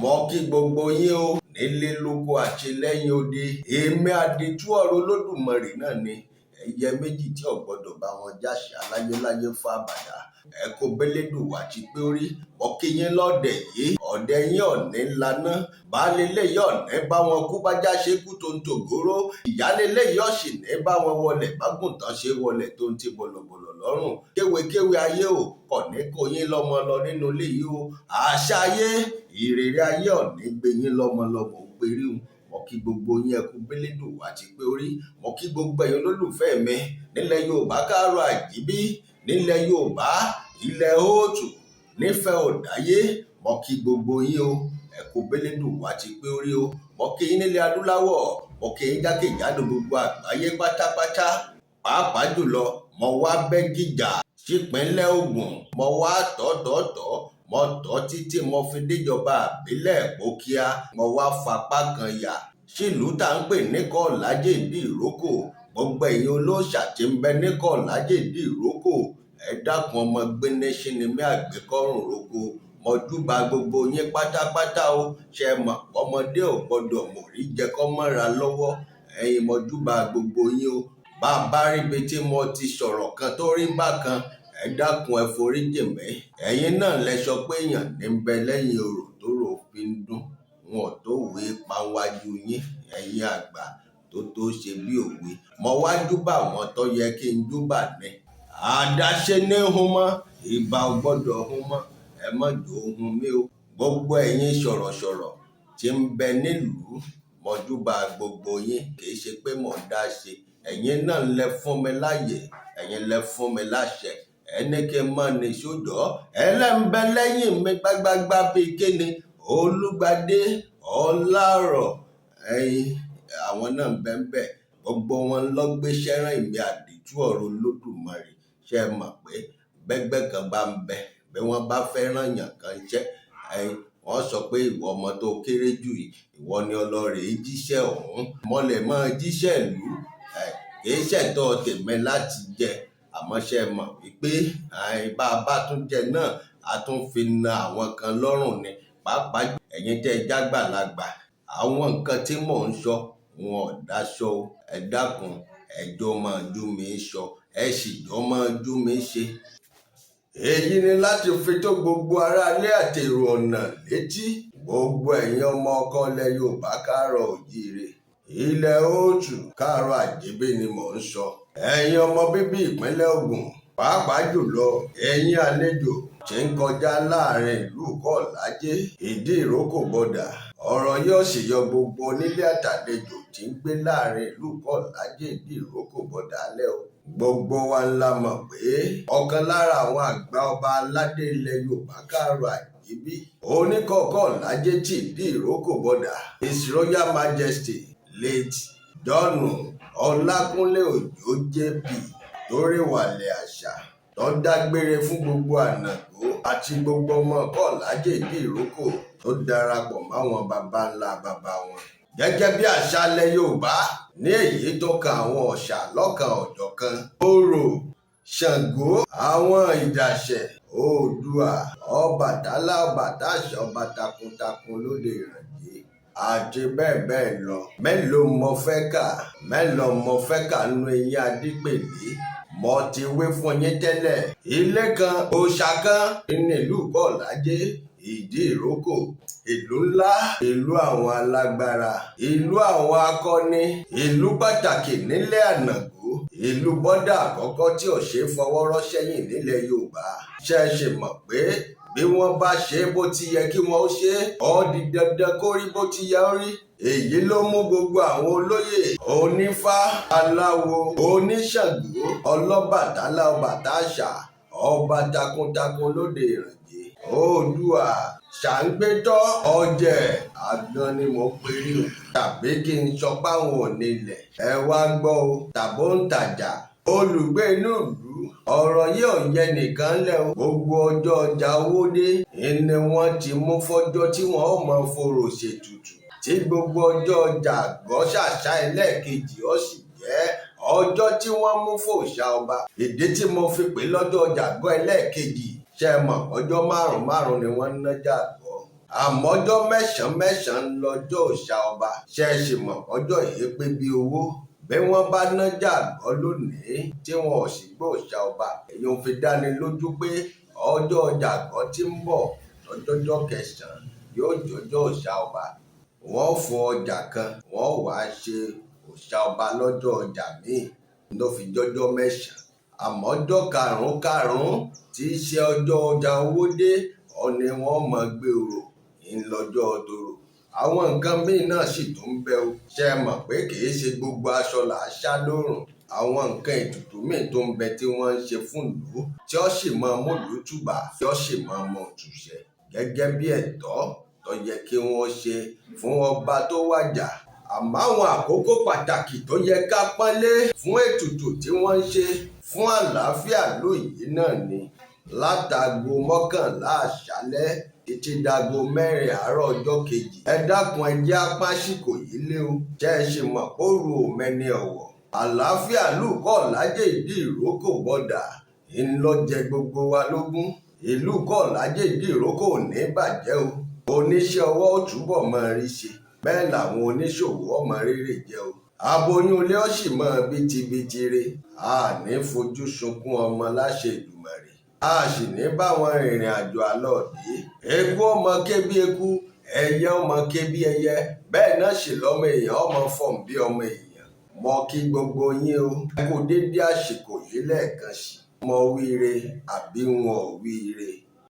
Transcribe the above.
Mo kí gbogbo yín o, nílé lóko àti lẹ́yìn odi. Èmi àdìtú ọ̀rọ̀ Olódùmarè náà ni ẹyẹ méjì tí ò gbọ́dọ̀ bá wọn jáṣà láyéláyé fún àbàdà. Ẹ kó bẹ́lẹ́dùwà ti pé orí. Mo kí yín lọ́dẹ̀ yìí, ọ̀dẹ̀ yín ọ̀ní laná. Baálé ilé yìí ọ̀ní bá wọn kú bájá ṣe kú tó ń tògóró. Ìyáálé ilé yìí ọ̀sì ní bá wọn wọlé bágùntàn ṣe wọlé tó ń ti bọ̀lọ̀bọ̀lọ̀ lọ́rùn. Kéwékéwé ayé o, kò ní kó yín lọ́mọ lọ nínú ilé yìí o. Àṣà ayé, ìrírí ayé ọ̀ní gbé yín lọ́mọ lọ mò ń perí o. Mo kí gbogbo yín, ẹ kú bẹ́lẹ́dùwà ti pé orí. Mo kí gbogbo ẹ̀yin olólùfẹ́ mi nílẹ̀ Yorùbá káàárọ̀ àjíbí, nílẹ̀ Yorùbá, ilẹ̀ òòtù, nífẹ̀ẹ́ òdáyé. Mo kí gbogbo yín o, ẹ kú bẹ́lẹ́dùwà ti pé orí o. Mo kí yín nílẹ̀ adúláwọ̀, mo kí yín jákèjádò gbogbo àgbáyé pátápátá. Pàápàá jùlọ, mo wá bẹ́ gìjà sípínlẹ̀ Ògùn, mo wá tọ̀tọ̀tọ̀, mo tọ̀ títí mo fi déjọba àbílẹ̀ Ìpókíà, mo wá fapá kan yà sílùú tá ń pè ní Kọ́ọ̀lájè ìdí ìrókò. Gbogbo ẹ̀yin olóòṣà tí ń bẹ ní Kọ́ọ̀lájè ìdí ìrókò, ẹ dákun, ọmọ gbéníṣín ni mí, àgbékọ́rùn roko. Mo júbà gbogbo yín pátápátá o. Ṣe mọ̀ ọmọdé ò gbọ́dọ̀ mórí jẹ kọ́ mọ́ra lọ́wọ́? Ẹ̀yin, mo júbà gbogbo yín o. Bá a bá ríbi tí mo ti sọ̀rọ̀ kan tó rí bákan, ẹ dákun, ẹ foríjì mí. Ẹ̀yin náà lẹ sọ pé èèyàn ní ń bẹ lẹ́yìn orò tó rò fi ń dún. Wọn ò tó wé pa wájú yín, ẹ̀yin àgbà tó tó ṣe bí òwe. Mo wá júbà wọn tó yẹ kí n júbà ní. Àdáṣe ní hun mọ́, ìbà ò gbọ́dọ̀ hun mọ́, ẹ má jò hun mí o. Gbogbo ẹ̀yin sọ̀rọ̀sọ̀rọ̀ tí ń bẹ nílùú, mo júbà gbogbo yín. Kì í ṣe pé mò ń dá ṣe. Ẹ̀yin náà lẹ fún mi láàyè, ẹ̀yin lẹ fún mi láṣẹ. Ẹni kí n mọ̀ ní sójọ́, ẹlẹ́ńbẹ́ lẹ́yìn mi gbágbágbá bíi kíni Olùgbàdé Ọlárọ̀. Ẹ̀yin àwọn náà ń bẹ ń bẹ. Gbogbo wọn lọ gbéṣẹ́ rán èmi àdìtú ọ̀rọ̀ Olódùmarè. Ṣé ẹ mọ̀ pé bẹ́gbẹ́ kan bá ń bẹ, bí wọ́n bá fẹ́ rán èèyàn kan iṣẹ́, ẹ̀yin wọ́n sọ pé ìwọ ọmọ tó kéré jù yìí, ìwọ ni ọlọ́rẹ̀ jíṣẹ́ ọ̀hún. Mọ́lẹ̀ mọ́ jíṣẹ́ ìlú, kì í ṣẹ̀tọ́ tèmi láti jẹ. Àmọ́ ṣé ẹ mọ̀ wípé bá a bá tún jẹ náà, a tún fi na àwọn kan lọ́rùn ni. Pàápàá ẹ̀yin tẹ́ ẹ jágbàlagbà, àwọn nǹkan tí mò ń sọ, wọn ò dáṣọ o. Ẹ dákun, ẹjọ́ máa jú mi sọ, ẹ sì jọ máa jú mi ṣe. Èyí ni láti fi tó gbogbo aráalé àtèrò ọ̀nà létí. Gbogbo ẹ̀yin ọmọ ọkọ ilẹ̀ Yorùbá káàárọ̀ òjíire. Ilẹ̀ òòtù káàárọ̀ àjíbí ni mò ń sọ. Ẹ̀yin ọmọ bíbí ìpínlẹ̀ Ògùn, pàápàá jùlọ ẹ̀yin àlejò tí ń kọjá láàrin ìlú Kọ́ọ̀lájé, ìdí ìrókò bọ́dà. Ọ̀rọ̀ yóò sì yọ gbogbo onílé àtàlejò tí ń gbé láàrin ìlú Kọ́ọ̀lájé, ìdí ìrókò bọ́dà alẹ́ o. Gbogbo wa ńlá mọ̀ pé ọ̀kan lára àwọn àgbà ọba aládé ilẹ̀ Yorùbá káàárọ̀ àjíbí, oníkọ̀ọ́kọ́ lájé tí ìdí ìrókò bọ́dà, His Royal Majesty late John Ọlákúnlé Òjó JP, tó rèwàlẹ̀ àṣà, tó dágbére fún gbogbo ànàgó àti gbogbo ọmọ Kọ́ọ̀lájé ìdí ìrókò, tó darapọ̀ máwọn baba ńlá baba wọn. Gẹ́gẹ́ bí àṣà ilẹ̀ Yorùbá ní èyí tó kan àwọn òòṣà lọ́kan ọ̀jọ̀kan, Orò, Ṣàngó, àwọn ìdàṣẹ̀, Oòduà, Ọbàtálá, Ọbàtáṣà, ọba takuntakun lóde Ìrànjẹ àti bẹ́ẹ̀ bẹ́ẹ̀ lọ. Mélòó mo fẹ́ kà? Mélòó mo fẹ́ kà nínú eyín Adípèlé? Mo ti wí fún yín tẹ́lẹ̀. Ilé kan, òòṣà kan nílùú Kọ́ọ̀lájé, ìdí ìrókò, ìlú ńlá, ìlú àwọn alágbára, ìlú àwọn akọni, ìlú pàtàkì nílẹ̀ Ànàgó, ìlú bọ́dà àkọ́kọ́ tí ò ṣeé fọwọ́ rọ́ sẹ́yìn nílẹ̀ Yorùbá. Ṣé ẹ ṣe mọ̀ pé bí wọ́n bá ṣe bó ti yẹ kí wọ́n ó ṣe é, ó di dandan kó rí bó ti yẹ ó rí. Èyí ló mú gbogbo àwọn olóyè, onífá, aláwo, oníṣàngó, ọlọ́bàtálá, ọbàtáṣà, ọba takuntakun lóde Ìrànjẹ, Oòduà, ṣàǹgbétọ́, ọ̀jẹ̀ àgbọn ni mò ń perí o, tàbí kí n sọ páwọn ò nílẹ̀. Ẹ wá gbọ́ o, tàbó ń tajà, olùgbé inú ìlú, ọ̀rọ̀ yìí ò yẹ nìkan lẹ̀ o. Gbogbo ọjọ́ ọjà Owódé ni wọ́n ti mú fọ́jọ́ tí wọ́n ó máa forò ṣètùtù, tí gbogbo ọjọ́ ọjà àgọ́ ṣàṣà ẹlẹ́ẹ̀kejì ó sì jẹ́ ọjọ́ tí wọ́n mú fòòṣà ọba. Ìdí tí mo fi pè lọ́jọ́ ọjà àgọ́ ẹlẹ́ẹ̀kejì, ṣe é mọ̀ ọjọ́ márùn márùn ni wọ́n ń nájà àgọ́. Àmọ́jọ́ mẹ́sàn-án mẹ́sàn-án lọ́jọ́ òòṣà ọba. Ṣe é ṣe mọ̀ ọjọ́ yìí pé bí owó bí wọ́n bá nájà gbọ́ lónìí tí wọn ò sì gbọ́ òòṣà ọba, èyí ń fi dáni lójú pé ọjọ́ ọjà àgọ́ tí ń bọ̀ lọ́jọ́jọ́ kẹsàn-án yóò jọjọ́ òòṣà ọba. Wọ́n fọ ọjà kan, wọ́n wàá ṣe òòṣà ọba lọ́jọ́ ọjà míì ló fi jọjọ́ mẹ́sàn-án. Àmọ́ ọjọ́ karùn-ún karùn-ún tí í ṣe ọjọ́ ọjà Owódé ọ̀ni wọ́n mọ̀ gbé orò ńlọ́jọ́ tòrò. Àwọn nǹkan míì náà sì tún ń bẹ o. Ṣé ẹ mọ̀ pé kì í ṣe gbogbo aṣọ là á ṣá lórùn? Àwọn nǹkan ètùtù míì tó ń bẹ tí wọ́n ń ṣe fún ìlú tí ó sì máa múlùú tùbà, tí ó sì máa mọ òtúnṣe gẹ́gẹ́ bí ẹ̀tọ́ tó yẹ kí wọ́n ṣe fún ọba tó wàjà. Àmọ́ àwọn àkókò pàtàkì tó yẹ ká pọ́nlé fún ètùtù tí wọ́n ń ṣe fún àlàáfíà ìlú yìí náà ni látago 11 àṣálẹ́ títí dago 4 àárọ̀ ọjọ́ kejì. Ẹ dákun, ẹ jẹ́ apásìkò yìí lé o. Ṣé ẹ ṣe mọ̀ póru òmẹ́ni ọ̀wọ̀? Àlàáfíà ìlú Kọ̀lájè Ìdí Ìrókò bọ́dà ńlọ́jẹ gbogbo wa lógún. Ìlú Kọ̀lájè Ìdí Ìrókò ò ní bàjẹ́ o. Oníṣẹ́ ọwọ́ ó túbọ̀ máa rí ṣe, bẹ́ẹ̀ làwọn oníṣòwò ọmọ rere jẹ o. Aboyún ilé ó sì máa bítíbitì re. A ní fojú sunkún ọmọ láṣẹ Èdùmàrè, a sì ní báwọn rìnrìn àjò àlọ́ọ̀dé. Eku ọmọ ké bí eku, ẹyẹ ọmọ ké bí ẹyẹ, bẹ́ẹ̀ náà sì lọ́mọ èèyàn ọmọ fọ̀n bí ọmọ èèyàn. Mo kí gbogbo yín o, ẹ kú dédé àsìkò yìí lẹ́ẹ̀kan sí. Mo wíire àbí wọn ò wíire?